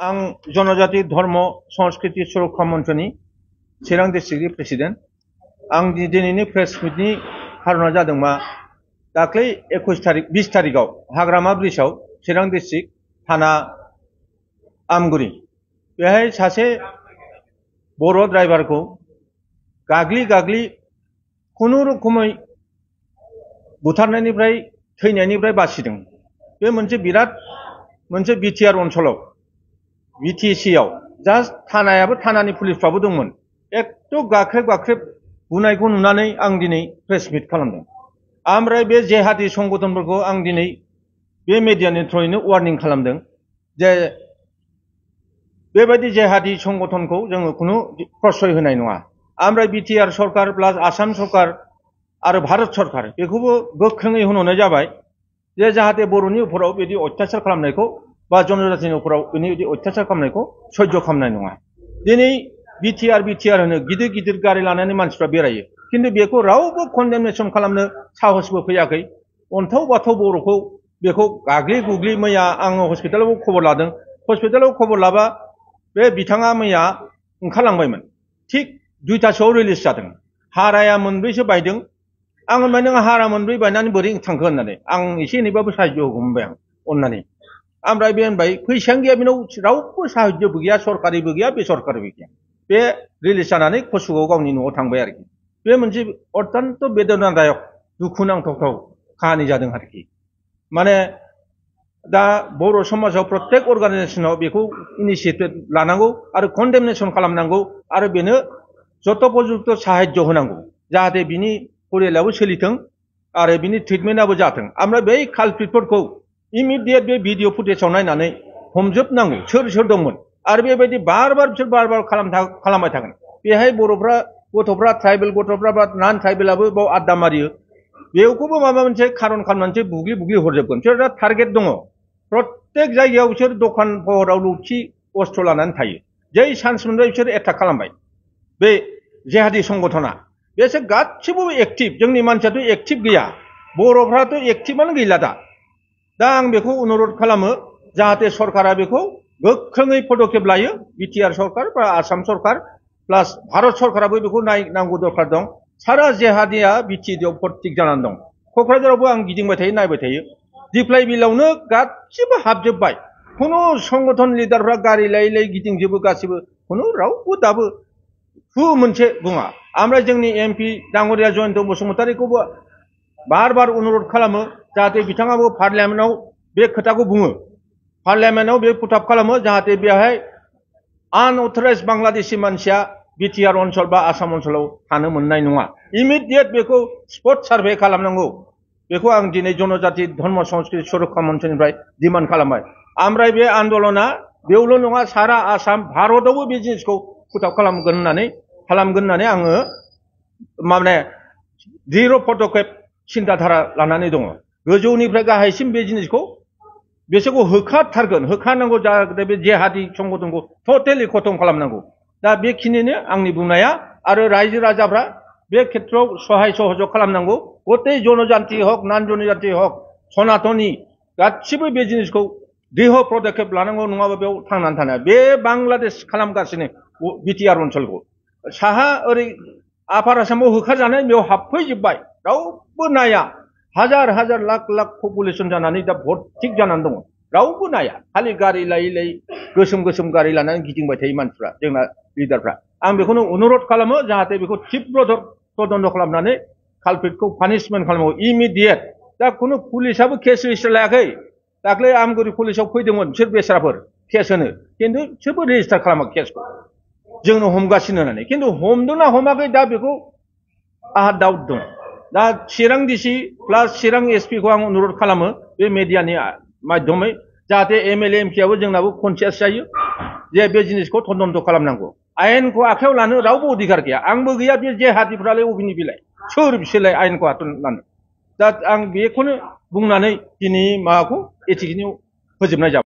आं जनजाति धर्म संस्कृति सुरक्षा मंचनि चिरां डिस्ट्रिक्टनि प्रेसिडेंट आं दिनैनि प्रेस मिटनि खारना जादों मा दाख्लै 20 तारिखआव हाग्रामा ब्रिजआव चिरां डिस्ट्रिक्ट थाना आमगुरि बेहाय सासे बर' ड्राइभारखौ गाग्लि खुनुरुखुमै बुथारनायनिफ्राय थैनायनिफ्राय बासिदों। बे मोनसे बिटिआर ओनसोलाव बिटिसि आव जास्ट थानायाबो थानानि पुलिसफ्राबो दंमोन। एकदम गाख्रेब बुनायखौ नुनानै आं दिनै प्रेस मिट खालामदों। ओमफ्राय बे जेहादी संगठनफोरखौ आं दिनै बे मिडियानि थ्रुयैनो वार्निं खालामदों जे बेबायदि जेहादी संगठनखौ जोङो खुनु प्रश्रय होनाय नङा। ओमफ्राय बिटिआर सरकार प्लास आसाम सरकार आरो भारत सरकार बेखौबो गोख्रोङै होनहरनाय जाबाय जे जाहाथे बर'नि उपराव बिदि अत्याचार खालामनायखौ बा जनजातिनि उपराव बिदि अत्याचार खालामनायखौ सह्य खालामनाय नङा। दिनै बिटिआर होनो गिदिर गारि लानानै मानसिफ्रा बेरायो, खिन्थु बेखौ रावबो कन्डेमनेसन खालामनो साहसबो फैयाखै। अन्थाव बाथाव बर'खौ बेखौ गाग्लि मैया आङो हस्पिटालाव खबर लादों। हस्पिटालाव खबर लाबा बे बिथाङा मैया ओंखारलांबायमोन। थिग 2टासोआव रिलिज जादों। हाराया मोनब्रैसो बायदों। आं होनबाय नों हारा मोनब्रै बायनानै बोरै थांखो होननानै आं एसे एनैबाबो साहाय्य होगौमोनबाय आं अननानै। ओमफ्राय बे होनबाय फैसायानो गैया, बेनाव रावबो साहाय्यबो गैया, सरकारिबो गैया, बेसरकारिबो गैया। बे रिलिज जानानै कसुगाव गावनि न'आव थांबाय आरोखि। बे मोनसे अत्यन्त बेदनादायक दुखुनांथाव काहानि जादों आरोखि। माने दा बर' समाजाव प्रत्येक अर्गानाइजेसनाव बेखौ इनिशिएटिभ लानांगौ आरो कन्डेमनेसन खालामनांगौ आरो बेनो जथ'पजुक्त साहाय्य होनांगौ जाहाथे बिनि फरियालाबो सोलिथों आरो बिनि ट्रिटमेन्टआबो जाथों। ओमफ्राय बै कालप्रिटफोरखौ इमिडिएट बे भिडिअ फुटेजाव नायनानै हमजोबनांगौ सोर दंमोन आरो बेबायदि बार बार खालामबाय थागोन। बेहाय गथ'फ्रा ट्राइबेल गथ'फ्रा बा नन ट्राइबेलाबो बाव आड्डा मारियो। बेखौबो माबा मोनसे खारन खालामनानैसो बुग्लि हरजोबगोन। बिसोर दा टारगेट दङ। प्रत्येक जायगायाव बिसोर दखान सहराव लुथि अस्त्र लानानै थायो। जै चान्स मोनबाय बिसोर एटाक खालामबाय। बे जेहादी संगठना बेसोर गासिबो एक्टिभ। जोंनि मानसियाथ' एक्टिभ गैया, बर'फ्राथ' एक्टिभआनो गैला दा आं बेखौ अनुरद खालामो जाहाथे सरकारा बेखौ गोख्रोङै पदक्षेप लायो। बिटिआर सरकार बा आसाम सरकार प्लास भारत सरकाराबो बेखौ नायनांगौ दरकार दं। सारा जेहादिया बिटिएडिआव भर्ति जानानै दं। क'क्राझारावबो आं गिदिंबाय थायो, नायबाय थायो। दिप्लाय बिलावनो गासिबो हाबजोबबाय। खुनु संगठन लिडारफ्रा गारि लायै गिदिंजोबो गासिबो, खुनु रावबो दाबो मोनसे बुङा। ओमफ्राय जोंनि एमपि डांगरिया जयन्त बसुमतारीखौबो बार अनुरद खालामो जाहाथे बिथाङाबो पार्लियामेन्टआव बे खोथाखौ बुङो, पार्लियामेन्टआव बे पुटआप खालामो जाहाथे बेहाय आनअथराइज बांलादेशी मानसिया बिटिआर ओनसोल बा आसाम ओनसोलाव थानो मोननाय नङा। इमिडिएट बेखौ स्पट सार्भे खालामनांगौ। बेखौ आं दिनै जनजाति धर्म संस्कृति सुरक्षा मन्चनिफ्राय डिमान्ड खालामबाय। ओमफ्राय बे आन्दलना बेयावल' नङा, सारा आसाम भारतआवबो बे जिनिसखौ पुटआप खालामगोन होननानै आङो माने दृढ़ पदक्षेप सिन्थाधारा लानानै दङ। गोजौनिफ्राय गाहायसिम बे जिनिसखौ बिसोरखौ होखारनांगौ जाहाथे बे जेहादी संगठनखौ टटेलि खतम खालामनांगौ। दा बेखिनिनो आंनि बुंनाया। आरो रायजो राजाफ्रा बे खेत्रआव सहाय सहयोग खालामनांगौ। गथै जनजाति हक नन जनजाति हक सनातनी गासिबो बे जिनिसखौ दृढ़ पदक्षेप लानांगौ, नङाबा बेयाव थांनानै थानो। बे बांलादेश खालामगासिनो बिटिआर ओनसोलखौ। साहा ओरै आपार आसामाव होखारजानाय बेयाव हाबफैजोबबाय, रावबो नाया। हाजार लाख पपुलेसन जानानै दा भर्तिक जानानै दङ, रावबो नाया। खालि गारि लायै गोसोम गारि लानानै गिदिंबाय थायो मानसिफ्रा, जोंना लिडारफ्रा। आं बेखौनो अनुरद खालामो जाहाथे बेखौ तीव्र तदन्त खालामनानै कालप्रिटखौ पानिशमेन्ट खालामो इमिडिएट। दा खुनु पुलिसाबो केस रेजिस्टार लायाखै। दाख्लै आमगुरि पुलिसाव फैदोंमोन बिसोर बेसाराफोर केस होनो, खिन्थु बिसोरबो रेजिस्टार खालामाखै केसखौ। जोंनो हमगासिनो होननानै, खिन्थु हमदोंना हमाखै दा बेखौ आंहा डाउट दं। दा चिरां डिसि प्लास चिरां एसपि खौ आं अनुरद खालामो बे मिडियानि माध्यमै जाहाथे एमएलए एमपिआबो जोंनाबो कनसियास जायो जे बे जिनिसखौ तदन्त खालामनांगौ। आयेनखौ आखायाव लानो रावबो अधिकार गैया, आंबो गैया। बे जेहादीफ्रालाय अबेनि बिलाइ, सोर बिसोरलाय आयेनखौ आखायाव लानो। दा आं बेखौनो बुंनानै दिनै माबाखौ एसेखिनियाव फोजोबनाय जाबाय।